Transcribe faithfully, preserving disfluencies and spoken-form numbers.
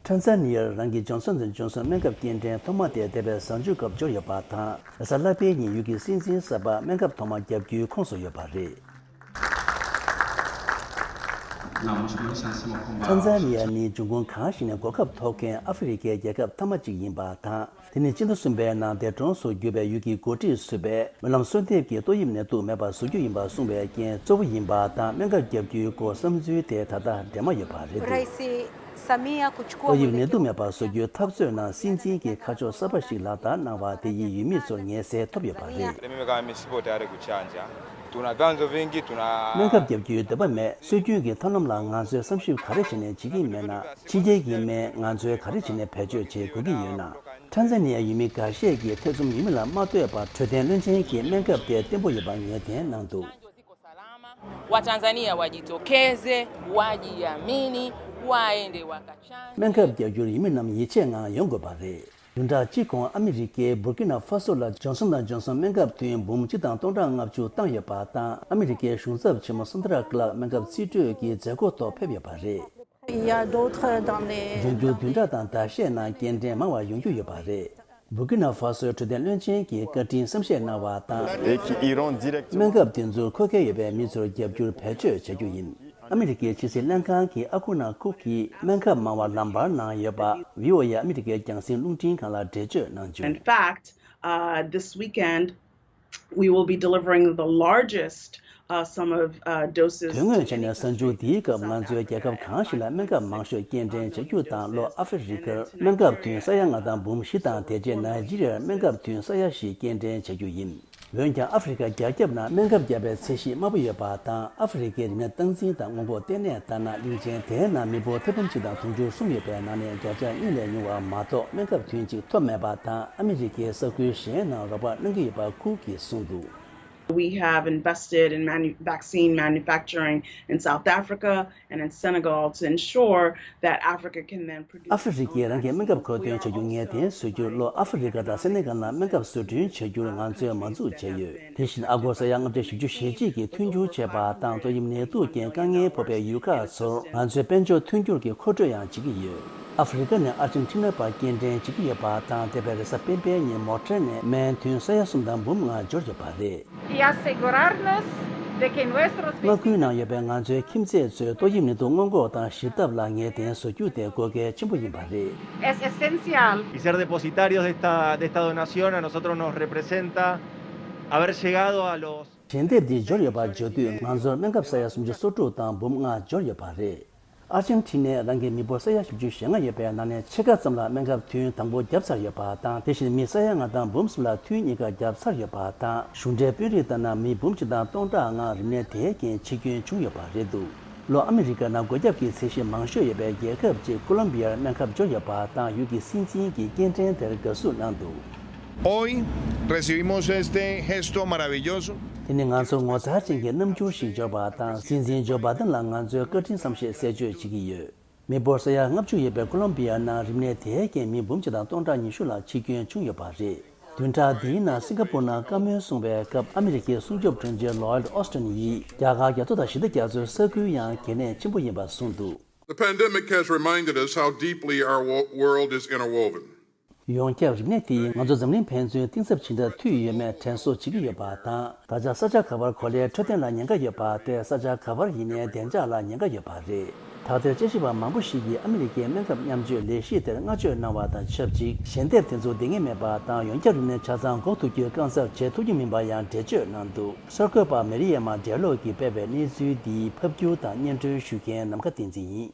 ཊན་ཛ་ནི་ཡར་རང་གི་ཇོན་སོན་ཨེན་ཌི་ཇོན་སོན་སྨན་ཁབ་སྐྱེལ་འདྲེན་ཐོག་མ་དེ་འདས་པའི་གཟའ་མཇུག་སྐབས་འབྱོར་ཡོད་པ་དང་། རེས་གཟའ་ལྷག་པའི་ཉིན་ཡུལ་གྱི་སྲིད་འཛིན་གསར་པ་སྨན་ཁབ་ཐོག་མ་བརྒྱབ་རྒྱུའི་ཁོངས་སུ་ཡོད་པ་རེད། ཊན་ཛ་ནི་ཡ་ནི་འབྱུང་ཁུངས་གང་ཞིག་ནས་གོ་སྐབས་ཐོབ་མཁན་ཨ་ཧྥེ་རི་ཁའི་རྒྱལ་ཁབ་མཐའ་མ་གཅིག་ཡིན་པ་དང་། དེ་ནི་སྤྱི་ཟླ་གསུམ་པའི་ནང་འདས་གྲོངས་སུ་གྱུར་པའི་ཡུལ་གྱི་འགོ་ཁྲིད་ཟུར་པས་སྨོན་ལམ་གསོལ་འདེབས་ཀྱིས་ཏོག་དབྱིབས་ནད་དུག་མེད་པར་བཟོ་རྒྱུ་ཡིན་པ་གསུངས་པའི་རྐྱེན་གཙོ་བོ་ཡིན་པ་དང་། སྨན་ཁབ་བརྒྱབ་རྒྱུའི་སྐོར་བསམ་ཚུལ་དེ་ད་ལྟ་འདྲེས་མ་ཡོད་པ་རེད་འདུག Raisi Samia kuchukua ཏོག་དབྱིབས་ནད་དུག་མེད་པར་བཟོ་རྒྱུའི་འཐབ་རྩོད་ནང་སྲིད་འཛིན་གྱི་ཁ་ཕྱོགས་གསར་པ་ཞིག་ལག་བསྟར་གནང་བ་དེ་ཡིས་ཡུལ་མི་ཚོར་ངལ་གསོ་ཐོབ་ཡོད་པ་རེད། Mimi kama misipo tayari kuchanja. Tuna vyanzo vingi, tuna སྨན་ཁབ་བརྒྱབ་རྒྱུའི་འདོད་པ་མེད། སྲོལ་རྒྱུན་གྱི་ཐབས་ལམ་ལ་ང་ཚོས་བསམ་ཞིབ་ག་རེ་བྱས་ནས་བྱེད་ཀྱི་མེད་ན། ཕྱི་རྒྱལ་གྱི་སྨན་ང་ཚོས་ག་རེ་བྱས་ནས་བེད་སྤྱོད་བྱེད་དགོས་ཀྱི་ཡོད་ན། ཊན་ཛ་ནི་ཡ་ཡུལ་མི་འགའ་ཤས་ཀྱིས་ཐེ་ཚོམ་ཡོད་མིན་ལ་མ་ལྟོས་པར་འཕྲོད་བསྟེན་བློན་ཆེན་གྱིས་སྨན་ཁབ་དེ་བརྟན་པོ་ཡོད་པར་ངེས་གཏན་གནང་འདུག Watanzania wajitokeze, wajiamini, waende wakachanje. སྨན་ཁབ་བརྒྱབ་རྒྱུར་ཡུལ་མི་རྣམས་ཡིད་ཆེས་ངང་ཡོང་དགོས་པ་རེད། བདུན་ཕྲག་གཅིག་གོང་ཨ་མི་རི་ཀའི་བུར་ཀི་ན་ཧྥ་སོ་ལ་ཇོན་སོན་དང་ཇོན་སོན་སྨན་ཁབ་ཐུན་འབུམ་གཅིག་དང་སྟོང་ཕྲག་ལྔ་བཅུ་བཏང་ཡོད་པ་དང་། ཨ་མི་རི་ཀའི་གཞུང་ཚབ་ཆེན་མོ་སན་དྲ་ཀླག་སྨན་ཁབ་རྩིས་སྤྲོད་ཀྱི་མཛད་སྒོ་ཐོག་ཕེབས་ཡོད་པ་རེད། Il y a d'autres dans les འབྱུང་འགྱུར་བདུན་ཕྲག་དང་ཟླ་ཤས་ནང་སྐྱེལ་འདྲེན་མང་བ་ཡོང་རྒྱུ་ཡོད་པ་རེད། བུར་ཀི་ན་ཧྥ་སོའི་འཕྲོད་བསྟེན་བློན་ཆེན་གྱིས་བཀའ་དྲིན་གསལ་བཤད་གནང་བ་དང་། Et qui iront directement སྨན་ཁབ་དེ་ཚོ་མཁོ་གལ་ཡོད་པའི་མི་ཚོར་བརྒྱབ་རྒྱུར་བེད་སྤྱོད་བྱ་རྒྱུ་ཡིན། ཨ་མི་རི་ཀའི་ཕྱི་སྲིད་ལྷན་ཁང་གིས་ཨ་ཁུ་ན་ཁུག་གིས་སྨན་ཁབ་མང་བ་ལམ་བར་གནང་ཡོད་པ་བྷི་ཨོ་ཨེ་ཨ་མི་རི་ཀའི་རྒྱང་སྲིང་རླུང་འཕྲིན་ཁང་ལ་འགྲེལ་བརྗོད་གནང་བྱུང་། In fact, uh, this weekend, we will be delivering the largest, uh, sum of, uh, doses དོན་དངོས་བྱས་ནས་གཟའ་མཇུག་འདིའི་སྐབས་ང་ཚོའི་རྒྱལ་ཁབ་གང་ཞིག་ལ་སྨན་ཁབ་མང་ཤོས་སྐྱེལ་འདྲེན་བྱ་རྒྱུ་དང་། ལྷོ་ཨ་ཧྥེ་རི་ཁར་སྨན་ཁབ་ཐུན་ས་ཡ་ལྔ་དང་འབུམ་བཞི་དང་། དེ་རྗེས་ནཱི་ཇི་རི་ཡར་སྨན་ཁབ་ཐུན་ས་ཡ་བཞི་སྐྱེལ་འདྲེན་བྱ་རྒྱུ་ཡིན། འོན་ཀྱང་ཨ་ཧྥེ་རི་ཁ་རྒྱ་ཁྱབ་ནང་སྨན་ཁབ་བརྒྱབ་པའི་ཚད་གཞི་དམའ་པོ་ཡོད་པ་དང་། ཨ་ཧྥེ་རི་ཁའི་རིམས་ནད་སྟངས་འཛིན་དང་སྔོན་འགོག་ལྟེ་གནས་ལྟར་ན། གླིང་ཆེན་དེའི་ནང་མི་འབོར་ཐེར་འབུམ་གཅིག་དང་དུང་ཕྱུར་གསུམ་ཡོད་པའི་ནང་ནས་བརྒྱ་ཆ་གཉིས་ལས་ཉུང་བ་མ་གཏོགས་སྨན་ཁབ་ཐུན་གཅིག་ཐོབ་མེད་པ་དང་། ཨ་མི་རི་ཀའི་ས་ཁུལ་གཞན་ནང་རོགས་པ་གནང་གི་ཡོད་པ་ཁུག་གིས་གསུངས་འདུག We have invested in manu- vaccine manufacturing in South Africa and in Senegal to ensure that Africa can then produce ཨ་ཧྥེ་རི་ཁས་རང་གི་སྨན་ཁབ་མཁོ་འདོན་བྱ་རྒྱུ་ངེས་གཏན་བཟོ་རྒྱུར། ལྷོ་ཨ་ཧྥེ་རི་ཁ་དང་སེ་ནེ་གལ་ནང་སྨན་ཁབ་བཟོ་སྐྲུན་བྱ་རྒྱུར་ང་ཚོས་མ་འཛུགས་བྱས་ཡོད། དེ་བཞིན་ཨ་སྒོར་ས་ཡ་ལྔ་བརྒྱ་བཞི་བཅུ་ཞེ་གཅིག་གི་མཐུན་འགྱུར་བྱས་པ་དང་། ཏོག་དབྱིབས་ནད་དུག་རྐྱེན་དཀའ་ངལ་ཕོག་པའི་ཡུལ་ཁག་ཚོར་ང་ཚོས་དཔལ་འབྱོར་མཐུན་འགྱུར་གྱི་མཁོ་སྤྲོད་ཡང་བྱེད་ཀྱི་ཡོད། ཨ་ཧྥེ་རི་ཁ་ནས་ཨར་ཇེན་ཊི་ན་བར་སྐྱེལ་འདྲེན་བྱེད་ཀྱི་ཡོད་པ་དང་། འདས་པའི་རེས་གཟའ་སྤེན་པའི་ཉིན་མོ་ཊར་ནས་སྨན་ཐུན་ས་ཡ་གསུམ་དང་འབུམ་ལྔ་འབྱོར་ཡོད་པ་རེད། Y asegurarnos de que nuestros མངའ་ཁུལ་ནང་ཡོད་པའི་ང་ཚོའི་ཁྱིམ་མཚེས་ཚོས་ཏོག་དབྱིབས་ནད་དུག་སྔོན་འགོག་དང་ཞི་ཐབས་ལ་ངེས་གཏན་བཟོ་རྒྱུ་དེ་དགོས་གལ་ཆེན་པོ་ཡིན་པ་རེད། Es esencial. Y ser depositarios de esta, de esta donación a nosotros nos representa haber llegado a los ཞལ་འདེབས་འདི་འབྱོར་ཡོད་པ་བརྗོད་དུས། ང་ཚོར་སྨན་ཁབ་ས་ཡ་སུམ་ཅུ་སོ་དྲུག་དང་འབུམ་ལྔ་འབྱོར་ཡོད་པ་རེད། ཨར་ཇེན་ཊི་ནས་རང་གི་མི་འབོར་ས་ཡ་བཞི་བཅུ་ཞེ་ལྔ་ཡོད་པའི་ནང་ནས་ཕྱེད་ཀ་ཙམ་ལ་སྨན་ཁབ་ཐུན་དང་པོ་བརྒྱབ་ཚར་ཡོད་པ་དང་། དེ་བཞིན་མི་ས་ཡ་ལྔ་དང་འབུམ་གསུམ་ལ་ཐུན་གཉིས་ཀ་བརྒྱབ་ཚར་ཡོད་པ་དང་། གཞུང་འབྲེལ་དཔོན་རིགས་ལྟར་ན། མི་འབུམ་གཅིག་དང་སྟོང་ཕྲག་ལྔ་རིམས་ནད་དེའི་རྐྱེན་འཆི་སྐྱོན་བྱུང་ཡོད་པ་རེད་འདུག་ལྷོ་ཨ་མི་རི་ཀ་ནང་འགོས་ཁྱབ་ཀྱི་ཚད་གཞི་མང་ཤོས་ཡོད་པའི་རྒྱལ་ཁབ་ཅིག་ཀོ་ལོམ་བི་ཡར་སྨན་ཁབ་འབྱོར་ཡོད་པ་དང་། ཡུལ་གྱི་སྲིད་འཛིན་གྱིས་སྐྱེལ་འདྲེན་དེར་དགའ་བསུ་གནང་འདུག Hoy recibimos este gesto maravilloso. དེ་ནི་ང་ཚོར་ངོ་མཚར་ཅན་གྱི་རྣམ་འགྱུར་ཞིག་འབྱོར་བ་དང་། སྲིད་འཛིན་ཇོ་བྷ་དན་ལ་ང་ཚོས་བཀའ་དྲིན་བསམ་ཤེས་གསལ་བརྗོད་བྱེད་ཀྱི་ཡོད། མི་འབོར་ས་ཡ་ལྔ་བཅུ་ཡོད་པའི་ཀོ་ལོམ་བི་ཡ་ནང་རིམས་ནད་དེའི་རྐྱེན་མི་འབུམ་གཅིག་དང་སྟོང་ཕྲག་ཉི་ཤུ་ལ་འཆི་སྐྱོན་བྱུང་ཡོད་པ་རེད། བདུན་ཕྲག་འདིའི་ནང་སིང་ག་པུར་ནང་བཀའ་མོལ་གསུངས་པའི་སྐབས། ཨ་མི་རི་ཀའི་སྲུང་སྐྱོབ་དྲུང་ཆེ་ལོའིཌ་ཨོ་སི་ཊན་ཡིས་རྒྱ་གར་རྒྱ་མཚོ་དང་ཞི་བདེ་རྒྱ་མཚོའི་ས་ཁུལ་ཡང་གལ་གནད་ཆེན་པོ་ཡིན་པ་གསུངས་འདུག The pandemic has reminded us how deeply our wo- world is interwoven. ཡོངས་ཁྱབ་རིམས་ནད་དེ་ཡིས་ང་ཚོ་འཛམ་གླིང་ཕན་ཚུན་གཏིང་ཟབ་ཇི་འདྲ་མཐུད་ཡོད་མེད་དྲན་གསོ་བྱེད་ཀྱི་ཡོད་པ་དང་། ད་ཆ་ས་ཆ་ག་བར་གོ་ལའི་འཕྲོད་བསྟེན་ལ་ཉེན་ཁ་ཡོད་པ་དེ་ས་ཆ་ག་བར་ཡིན་ནའི་བདེ་འཇགས་ལ་ཉེན་ཁ་ཡོད་པ་རེད། ད་ལྟའི་དཔྱད་ཞིབ་པ་མང་པོ་ཞིག་གིས་ཨ་མི་རི་ཀའི་སྨན་ཁབ་མཉམ་སྤྱོད་ལས་གཞི་དེར་བསྔགས་བརྗོད་གནང་བ་དང་ཆབས་ཅིག་ཞལ་འདེབས་དེ་ཚོ་ལྡེ་མིག་མེད་པ་དང་། ཡོངས་ཁྱབ་རིམས་ནད་ཆ་ཚང་འགོག་ཐུབ་རྒྱུའི་དཀའ་ཚེགས་འཕྲད་ཐུབ་ཀྱི་མིན་པ་ཡང་འགྲེལ་བརྗོད་གནང་འདུག་གསར་འགོད་པ་མེ་རི་ཡེ་མ་ཌེ་ལོ་གིས་སྤེལ་བའི་གནས་ཚུལ་འདིའི་ཕབ་སྒྱུར་དང་སྙན་སྒྲོན་ཞུ་མཁན་ནམ་མཁའ་བསྟན་འཛིན་ཡིན།